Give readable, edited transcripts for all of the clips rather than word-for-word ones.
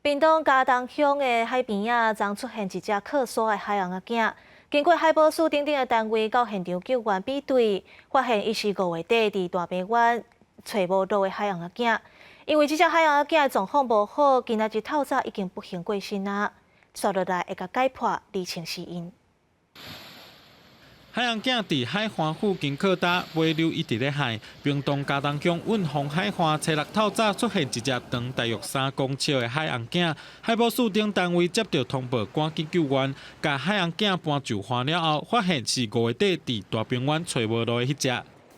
屏東佳冬鄉的海邊仔，昨出現一隻靠沙的海餡仔囝。經過海保署等等的單位到現場救援比對，發現伊是5月底佇大鵬灣揣無路的海餡仔囝。因為這隻海餡仔囝的狀況無好，今仔日透早已經不幸過身啦。紲落來會共解剖釐清死因。海餡囝佇海岸附近靠礁，尾流一直咧害。屏東佳冬鄉穩風海岸，初六透早出現一隻長大約3公尺的海餡囝。海保署等單位接到通報，趕緊救援，共海餡囝搬上岸了後，發現是5月底佇大鵬灣揣無路的彼隻。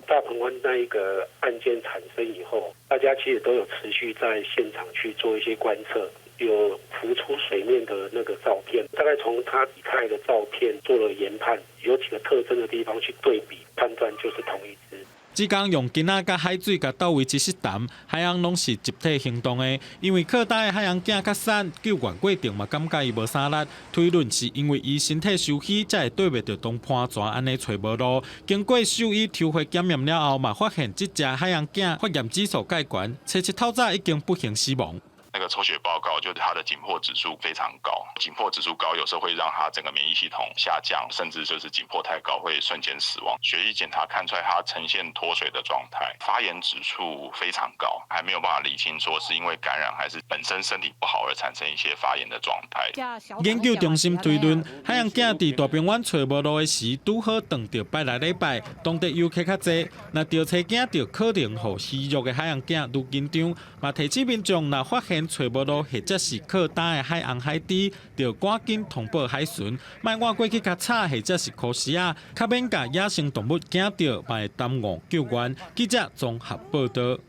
大鵬灣那一個案件產生以後，大家其實都有持續在現場去做一些觀測。有浮出水面的那個照片，大概從他體態的照片做了研判，有幾個特徵的地方去對比判斷，就是同一隻。這工用筋仔佮海水共鬥維持適淡，海餡攏是集體行動的。因為靠礁的海餡囝較瘦，救援過程嘛感覺伊無啥力，推論是因為伊身體受虛，才會綴袂著當盤船按呢揣無路。經過獸醫抽血檢驗了後，嘛發現這隻海餡囝發炎指數蓋懸，初七透早已經不幸死亡。那個抽血報告就是它的緊迫指數非常高，緊迫指數高有時候會讓它整個免疫系統下降，甚至就是緊迫太高會瞬間死亡。血液檢查看出來它呈現脫水的狀態，發炎指數非常高，還沒有辦法理清說是因為感染還是本身身體不好而產生一些發炎的狀態。研究中心推論，海餡囝佇大鵬灣揣無路的時，拄好撞著拜六禮拜，當地遊客較濟，若著車驚著可能予虛弱的海餡囝愈緊張，嘛提醒民眾若發現揣無路或者是靠礁的海餡海豬，著趕緊通報海巡，莫倚過去共炒或者是箍匙仔，較免共野生動物驚著，嘛會耽誤救援。記者綜合報導。